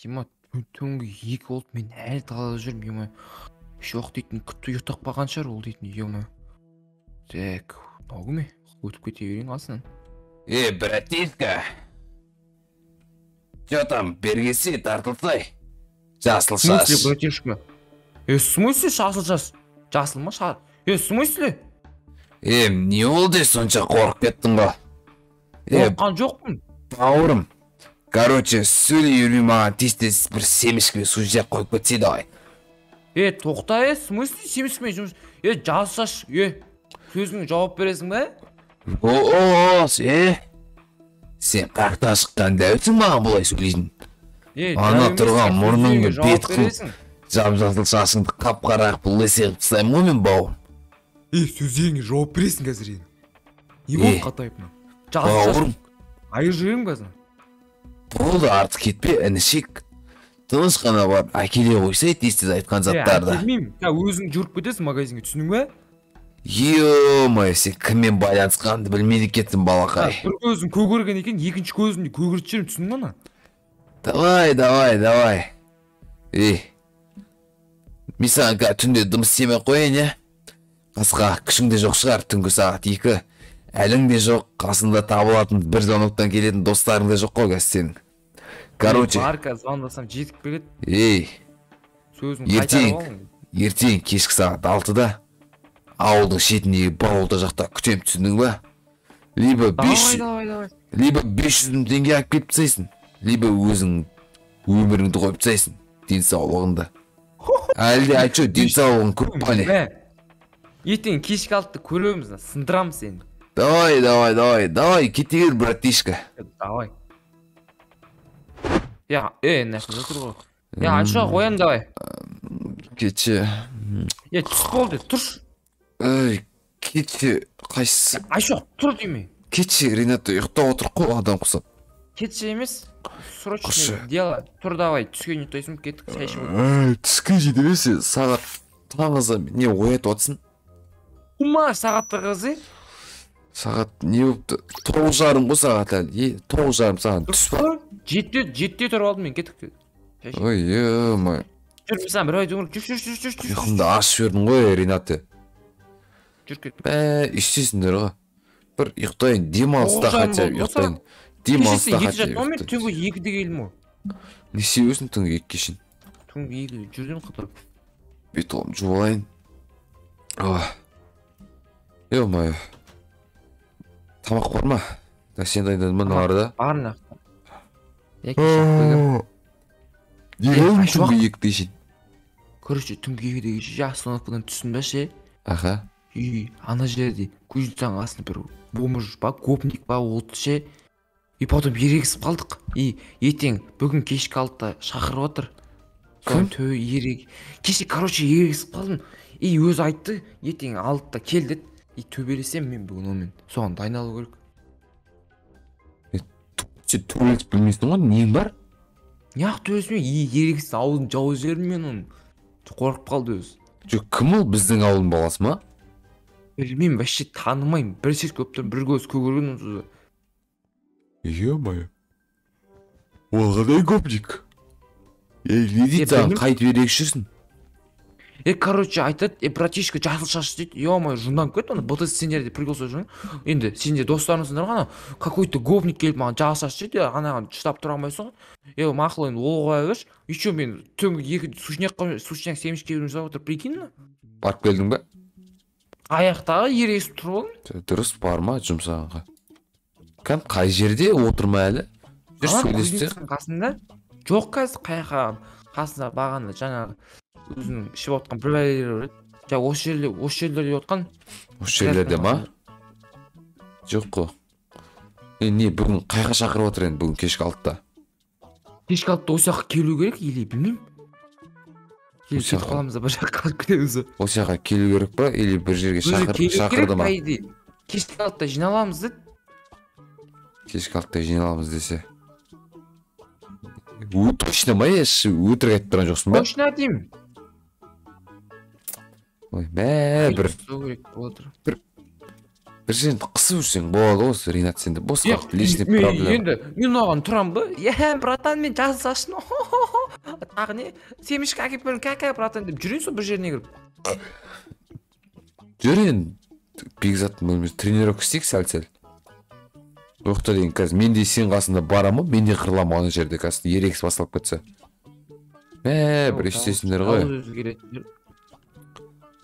Ема, түнгі 2 болды, мен әлі далада жүрмін, ема. Жоқ дейтін, күтті ұйықтап қалған шығар ол дейтін, ема. Так, мынау кім? Өтіп кете берейін қасынан. Е, братишка. Че там, бергесі тартылсай. Жасыл В смысле, шаш. братишка? Е, в смысле жасыл шаш? Жасыл ма? Е, в смысле? Е, не болды, сонша қорқып кеттің ғой? Е, Қорыққан жоқпын. бауырым. Короче, сөйлей бермей, маған тез-тез бір семішкіме су жеп қойып кетсе, давай. Е, тоқта, е, в смысле семішкімен жұмыс? Е, жасыл шаш, е, сөзіңе жауап бересің бе? О, е. Сен қаяқтан шыққан дәусің, маған бұлай сөйлейтін? Е, Ана дәу емес, тұрған сен мұрныңды сөзіңе жауап бет қылып. бересің. Жап-жасыл шашыңды қап-қара қылып, лысый қылып тастаймын ғой мен, бауырым. Е, сөздеріңе жауап бересің қазір енді. Не Е, болды қатайып мына? Жасыл шаш. Бауырым, Айырып жіберемін қазір. болды, артық кетпе, інішек. Тыныш қана барып әкеле қойсай тез-тез айтқан Е, заттарды. әкелмеймін. Сен өзің жүріп кетесің магазинге, түсіндің бе? Ё-моё, сен кіммен байланысқаныңды білмейді екенсің, балақай. Бір көзің көгерген екен, екінші көзіңді көгертіп жіберемін, түсіндің бе ана? Давай, давай, давай. Ей, мен саған қазір түнде дым істемей ақ қояйын, иә? Қасқа күшің де жоқ шығар, түнгі сағат 2. Әлің де жоқ, қасында табылатын бір звоноктан келетін достарың да жоқ қой қазір сенің. Короче, Бар, қазір звондасам жетіп келеді. ей, Сөзін ертең. қайтарып алың. Ертең кешкі сағат 6-да ауылдың шетіндегі болото жақта күтемін, түсіндің ба? Либо Давай, 500, давай, давай. либо 500 мың теңге алып келіп тастайсың, либо өзің өміріңді қойып тастайсың, денсаулығыңды. Әлі де айтшы, денсаулығың көп па не? Мә, ертең кешкі 6-да көреміз, сындырамын сені. Давай, давай, давай, давай, кете бер, братишка. Давай. Я, е, мына жақта жатыр ғой. Я, Айшуақ, оян давай. Кетші. Е, түс болды, тұршы. Ей, кетші, қайсысы? Айшуақ, тұр деймін. Кетші, Ринат, ұйықтап отыр қой адам құсап. Кетші емес, срочно Құршы. дело. Тұр давай, түске не ұйықтайсың, кеттік, шай ішіп алайық. Ей, түске жете берсе, сағат таң азан не оятып отырсың? Ума, сағатты қызы. Сағат не болыпты? 9:30 ғой сағат әлі. Е, 9:30 саған түс па? Жетіде тұрып алдым мен, кеттік. Шай ішіп. Ой, ё-моё. Жүр, мен саған бір айтуым керек. Жүр, жүр, жүр, жүр, жүр. Ұйқымды ашып жібердің ғой, Ринат. Жүр, кеттік. Бә, істейсіңдер ғой. Бір ұйықтайын, демалыста Тоғыз жарым хотя бы болды ғой ұйықтайын. сағат. Демалыста Кеше сен хотя 2 бы жаттың ғой, мен ұйықтайын. түнгі 2-де келдім ғой. Не істеп түнгі 2-ге шейін? Түнгі 2-де жүрдім қыдырып. Бет қолымды жуып алайын. Ой. Ё-моё. Тамақ бар ма? Да, сен дайындадың ба мыналарды? Бар мына жақта. Е, кеше алып келгем. Не Е, болдың Айшуақ. түнгі 2-де шейін? Короче, түнгі 2-де кеше остановкадан түстім да ше. Аха. И ана жерде кузницаның қасында бір бомж ба, гопник ба болды ше. И потом ерегісіп қалдық. И ертең бүгін кешкі 6-да шақырып отыр. Кім? Тө, ерек. Кеше, короче, ерегісіп қалдым. И өзі айтты, ертең 6-да кел деді. И төбелесемін мен бүгін онымен. Соған дайындалу керек. Сен төбелесіп білмейсің ғой, нең бар? Неғып төбелесмей, и ерегісіп аузын жауып жібердім мен оның. Қорқып қалды өзі. Жоқ, кім ол, біздің ауылдың баласы ма? Білмеймін, вообще танымаймын. Бір сес көріп тұрмын, бір көзі көгерген онсыз да. Ё-моё. Ол қандай гопник? Ей, не дейді Е, саған, білмеймін. қайтып ерегісіп жүрсің? Е, короче, айтады, е, братишка, жасыл шаш дейді. Ё-моё, жынданып кетті ана БТС, сендер де прикол ұстап жүрген. Енді сендер достарыңсыңдар ғой, ана какой-то гопник келіп маған жасыл шаш дейді, анаған шыдап тұра алмайсың ғой. Е, мақұл, енді ол қоя берші. Еще мен түнгі 2 сушняк семішке жасап отыр, прикинь на. Барып келдің бе? Аяқтағы ерегісіп тұрып алдым. Дұрыс, барма жұмсағанға. Кәм қай жерде отырма әлі? Жүр, Ана сөйлесіп. кузнецтің қасында. Жоқ, қазір қаяққа қасында бағана жаңағы өзінің ішіп отқан бір бәлелері бар еді. Жаңа осы жерде, осы жерлерде отқан. Осы жерлерде ма? Жоқ қой. Е, не, бүгін қайға шақырып отыр енді бүгін кешкі 6-да? Кешкі 6-да осы жаққа келу керек или білмеймін. Или Осы кетіп жаққа. қаламыз да, бір жаққа қалып кетеміз. Осы жаққа келу керек па, или бір жерге Өзі келу керек, шақырды ма? по идее. Кешкі 6-да жиналамыз деді. Кешкі 6-да жиналамыз десе. Точно ма, еш өтірік айтып тұрған жоқсың ба? Точно деймін. Ой, мә, бір Ұстау керек болып отыр. Бір жерін қысып жүрсең болады ғой, Ринат, сенде босқа личный проблема. Енді мен оған тұрамын ба? Е, братан, мен жазыл шашын. Тағы не? Семішкі әкеп берін, кәкә, братан деп жүрейін сол бір жеріне кіріп. Жүр енді, Бекзаттың бөлмесі тренировка істейік сәл-сәл. Оқта деген қазір мен де сен қасында барамын, мен де қырыламын ана жерде қазір ерегіс басталып кетсе. Бір істесіңдер ғой.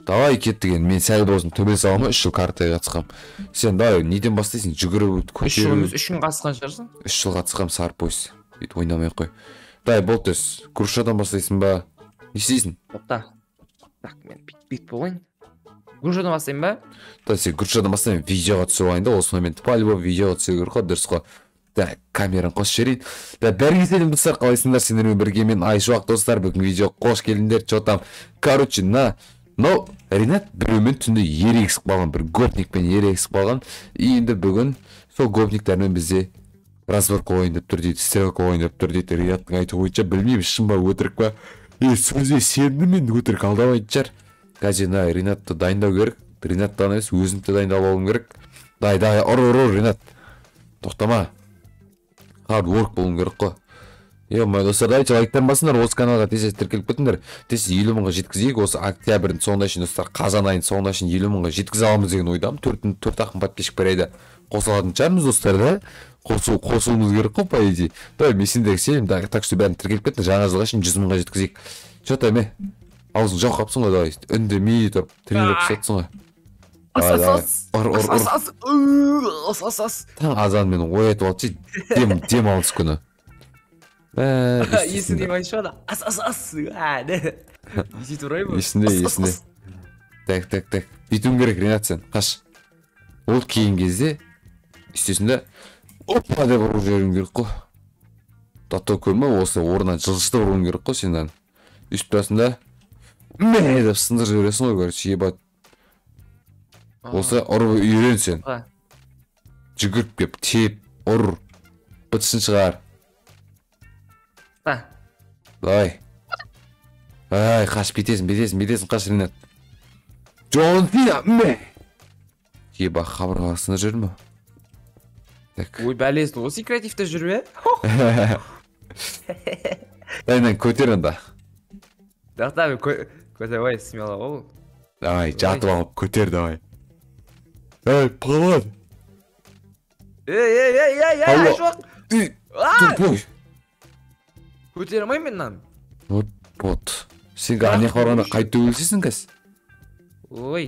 Давай кеттік енді, мен сәл болсын төбе саламын, 3 жыл картаға қатысқам. Сен давай неден бастайсың? Жүгіріп, көтеру. 3 жыл емес, 3 күн қатысқан шығарсың? 3 жыл қатысқам, сарып қойс. Бүйтіп ойнамай қой. Давай, болды, грушадан бастайсың ба? Не істейсің? Тоқта. Так, мен бит болайын. Грушадан бастайын ба? Да, сен грушадан бастайын, видеоға түсіп алайын да, осы момент по-любому видеоға түсу керек қой, дұрыс қой. Да, камераны қосып жіберейін. Да, бәріңе сәлем достар, қалайсыңдар? Сендермен бірге мен Айшуақ достар, бүгін видео қош келдіңдер, чё там. Короче, на но Ринат біреумен түнде ерегісіп қалған, бір гопникпен ерегісіп қалған. И енді бүгін сол гопниктермен бізде разборка ойын деп тұр дейді, стрелка ойын деп тұр дейді. Ринаттың айтуы бойынша білмеймін, шын ба өтірік па. Сөзге сендім мен, өтірік алдамайтын шығар. Қазір мына Ринатты дайындау керек. Ринаттан емес, өзімді дайындап алуым керек. Дай, дай, ұр, ұр, ұр, Ринат. Тоқтама. Hard work болуым керек қой. Е-мое, достар, давайте лайктан басыңдар, осы каналға тез тіркеліп кетіңдер. Тез 50 мыңға жеткізейік, осы октябрьдің соңына шейін, достар, қазан айының соңына шейін 50 мыңға жеткізе аламыз деген ойдамын. Төрт ақын подписчик бір айда қосылатын шығармыз, достар, да? Қосуымыз керек қой, по идее. Давай, мен сендерге сенемін, так что бәрін тіркеліп кетіңдер, жаңа жылға шейін 100 мыңға жеткізейік. Чё там, аузың жауып қапсың ғой, давай, үндемей тұрып, тренировка жасатсың ғой. Ұр, ұр, ұр. Таң азанмен оятып алды, демалыс күні. Есінде ма ас, ас, ас. Есінде тұрай ма? Есінде, есінде. Так, так, так. Бүйтуің керек, Ринат, сен. Қаш. Ол кейін кезде істесін де опа деп ұрып жіберуің керек қой. Тато көрме, осы орнынан жылжытып ұруың керек қой сен. Өйстіп тұрасың да мә деп сындырып жібересің ғой, короче, ебать. Осы ұрып үйрен сен. Жүгіріп кеп, теп, ұр. Бытышын шығар. Давай. Ай, қаш, бетесің, бетесің, бетесің, қаш, Ринат. Джон Сина, мә. Еба, қабырғасында жүр ме? Так. Ой, бәлесін, осы креативте жүр бе? Дайынан көтер онда. Тоқта, мен көтер, ой, смело ол. Давай, жатып алып көтер, давай. Эй, палуан. Ей, ей, ей, ей, ей, Айшуақ. Тупой. Көтере алмаймын мен мынаны. Вот, вот. Сен ана жаққа барғанда қайтып өлсесің қазір. Ой,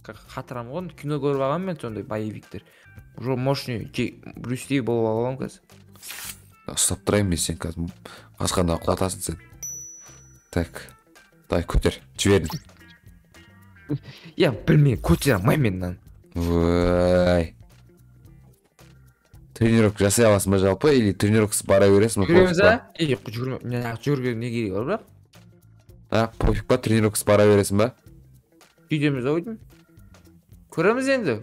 қатырамын ғой, кино көріп алғанмын мен сондай боевиктер. Уже мощный, Брюс Ли болып алғанмын қазір. Ұстап тұрайын мен сен қазір. Қасқанда құлатасың сен. Так. Давай, көтер, жібердім. Я білмеймін, көтере алмаймын мен мынаны. Ой. Тренировка жасай аласың ба жалпы, или тренировкасыз бара бересің ба? Жүгіреміз, а? Ей, жүгірме, жүгіруге не керегі бар бірақ? А, пофиг па, тренировкасыз бара бересің ба? Сөйтеміз ау деймін. Көреміз енді.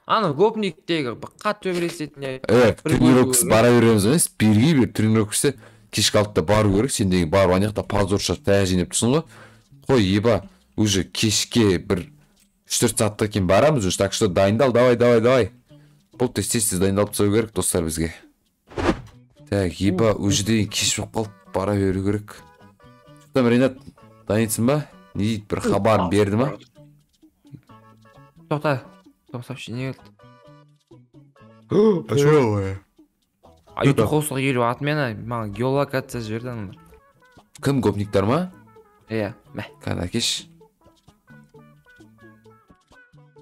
Ана гопниктегі қатты төбелесетін не? Тренировкасыз бара береміз емес, белгілі бір тренировкасы кешкі 6-да бару керек, сен деген барып ана жақта позор шашып таяқ жинап тұрсың ғой. Қой, еба, уже кешке бір 3-4 сағаттан кейін барамыз уже, так что дайындал, давай, давай, давай. Бұл тез тез дайындалып тастау керек, достар, бізге. Так, еба, уже деген кеш болып қалды, бара беру керек. Там, Ринат, дайынсың ба? Не дейді, бір хабарын берді ма? Тоқта, сообщение келді. Ютуб қосылға келіп отмена, маған геолокация жіберді аналар. Кім, гопниктар ма? Иә, мә. Кәне, әкеш.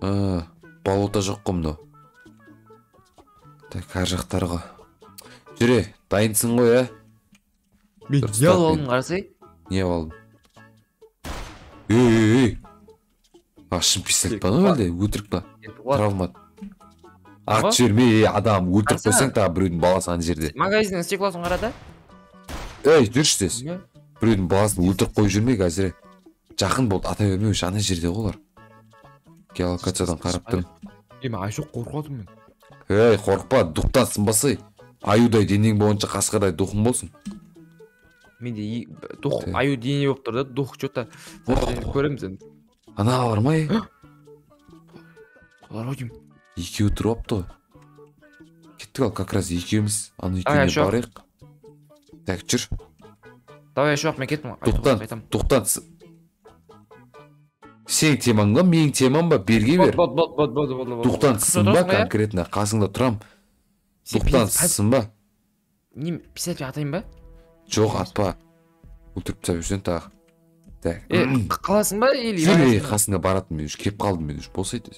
Болота жоқ қой мынау. Так, ар жақтар ғой. Жүре, дайынсың ғой, ә? Мен не алдым, қарасай? Не алдым? Ей, ей, ей. А, шын пистолет па, әлде? Өтірік па? Травма. Ат жіберме, ей, адам, өлтіріп қойсаң тағы біреудің баласы ана жерде. Магазиннің стеклосын қара да? Ей, жүрші тез. Біреудің баласын өлтіріп қойып жүрме қазір. Жақын болды, ата берме, ана жерде ғой олар. Геолокациядан қарап тұрмын. Ей, мен Айшуақ қорқып отырмын мен. Ей, қорықпа, духтан сынбасай. Аюдай денең болғанша қасқырдай духың болсын. Менде дух аю дене болып тұр да, дух что-то көреміз енді. Ана бар ма? Олар ғой деймін. Екеуі тұрып алыпты ғой. Кеттік ал, как раз екеуміз. Ана екеуіне барайық. Так, жүр. Давай, Айшуақ, мен кеттім. Тоқтан, тоқтан. Сенің темаң ба, менің темам ба, берге бер. Бот. Тоқтан, сынба конкретно, қасыңда тұрам. Тоқтан, сынба. Не, писатель атайын ба? Жоқ, атпа. Өлтіріп тастап жүрсең тағы. Так. Қаласың ба или? Жүр, қасыңда баратын мен уже, кеп қалдым мен уже, болса еді.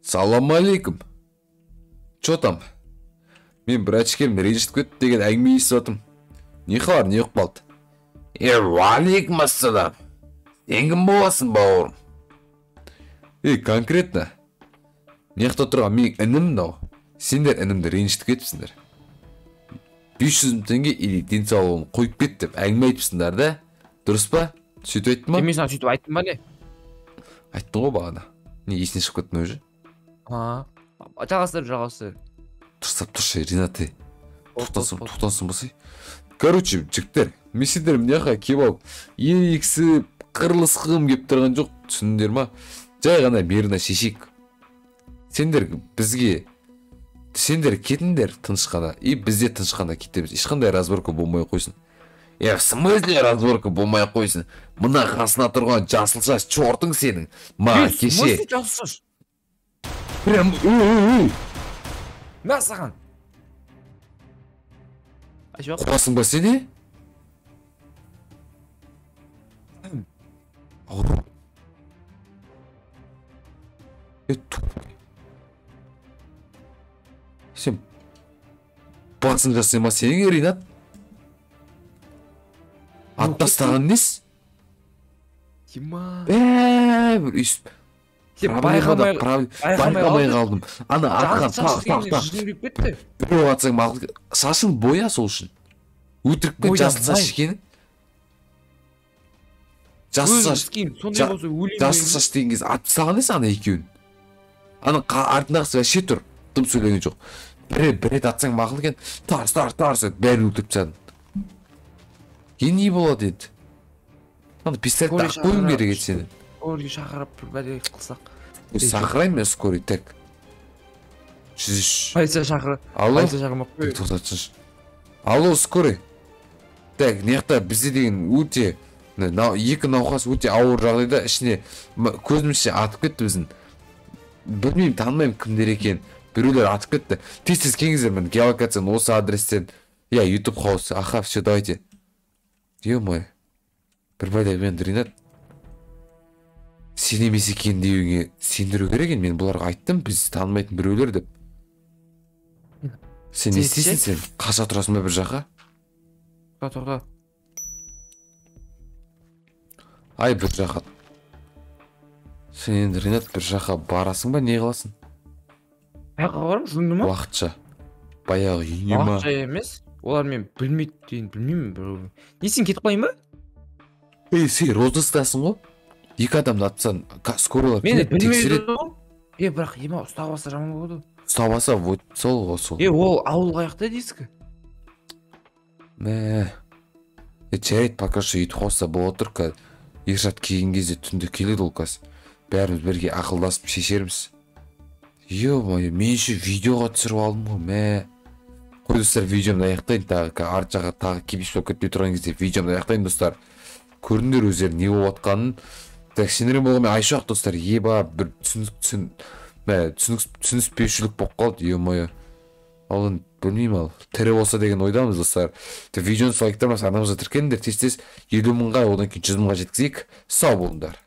Салам алейкум. Чо там? Мен братишкем ренжітіп кетті деген әңгіме естіп жатырмын. Не хабар, не болып қалды? Уалейкум ассалам. Сен кім боласың, бауырым? Конкретно. Мына жақта тұрған менің інім мынау. Сендер інімді ренжітіп кетіпсіңдер. 500 мың теңге или денсаулығын қойып кет деп әңгіме айтыпсыңдар да? Дұрыс па? Сөйтіп айттым ба? Мен саған сөйтіп айттым ба не? Айттың ғой бағана. Не, есіне шығып кеттің уже? Жалғастыр, жалғастыр. Дұрыстап тұршы, Ринат. Тоқтасын болсай. Короче, жігіттер, мен сендер мына жаққа келіп алып, еріксіп, қырылысқым келіп тұрған жоқ, түсіндіңдер ма? Жай ғана мирно шешейік. Сендер бізге, сендер кетіңдер тыныш қана, и біз де тыныш қана кетеміз. Ешқандай разборка болмай қойсын. В смысле разборка болмай қойсын? Мына қасына тұрған жасыл шаш чортың сенің. Маған кеше. Прям, мә саған. Қуасың ба сен, ауру. Сен басың жасай ма сенің, Ринат? Ат тастаған несі? Дима. Бәрібір өйстіп. Байқамай қалдым. Ана атқан тақ. Біреу атсаң мақұл. Шашың боя сол үшін. Өтірік пе жасыл шаш екенін? Жасыл шаш. Жасыл шаш деген кезде атып тастаған несі ана екеуін? Ана артындағысы вообще тұр. Дым сөйлеген жоқ. Бір рет атсаң мақұл екен. Тарс, тарс, бәрін өлтіріп тастадың. Енді не болады енді? Ана пистолетті ақ қоюым керек еді сені. Скорый шақырып бір бәле қылсақ. Шақырайын мен скорый, так. 103. Полиция шақыр. Алло. Полиция шақырмақ қой. Тоқтатсыншы. Алло, скорый. Так, мына жақта бізде деген өте екі науқас өте ауыр жағдайда, ішіне көзімізше атып кетті біздің. Білмеймін, танымаймын кімдер екенін. Біреулер атып кетті. Тез-тез келіңіздер, міне геолокацияны осы адрестен. Я, YouTube хаус. Аха, все, давайте. Ё-моё. Бір бәле мен Ринат. Сен емес екен деуіңе сендіру керек енді. Мен бұларға айттым, біз танымайтын біреулер деп. Сен не істейсің сен? Қаша тұрасың ба бір жаққа? Тоқта. Ай, бір жаққа. Сен енді, Ринат, бір жаққа барасың ба, не қыласың? Қаяққа барамын, жынды ма? Уақытша. Баяғы үйіне ма? Уақытша емес. Олар мен білмейді дейін, білмеймін. Не, сен кетіп қалайын ба? Ей, сен розысктасың ғой? Екі адамды атсаң, скорыйлар тексереді. Бірақ ема ұстап алса жаман болады. Ұстап алса, вот сол ғой сол. Ол ауыл қаяқта дейсіз? Мә. Жарайды, пока что ит қосса бола тұр. Ершат келген кезде түнде келеді ол қазір. Бәріміз бірге ақылдасып шешерміз. Ё-моё, мен еще видеоға түсіріп алдым ғой, мә. Қой достар, видеомды аяқтайын. Тағы арт жаққа тағы кипиш болып кетпей тұрған кезде видеомды аяқтайын достар. Көріңдер өздері не болып жатқанын. Так, сендермен болған мен Айшуақ достар. Еба, бір түсініспеушілік болып қалды, ё-моё. Ал енді білмеймін, ал тірі болса деген ойдамыз достар. Видеоны лайктармас, арнамызға тіркеліңдер, тез-тез 50 мыңға, одан кейін 100 мыңға жеткізейік. Сау болыңдар.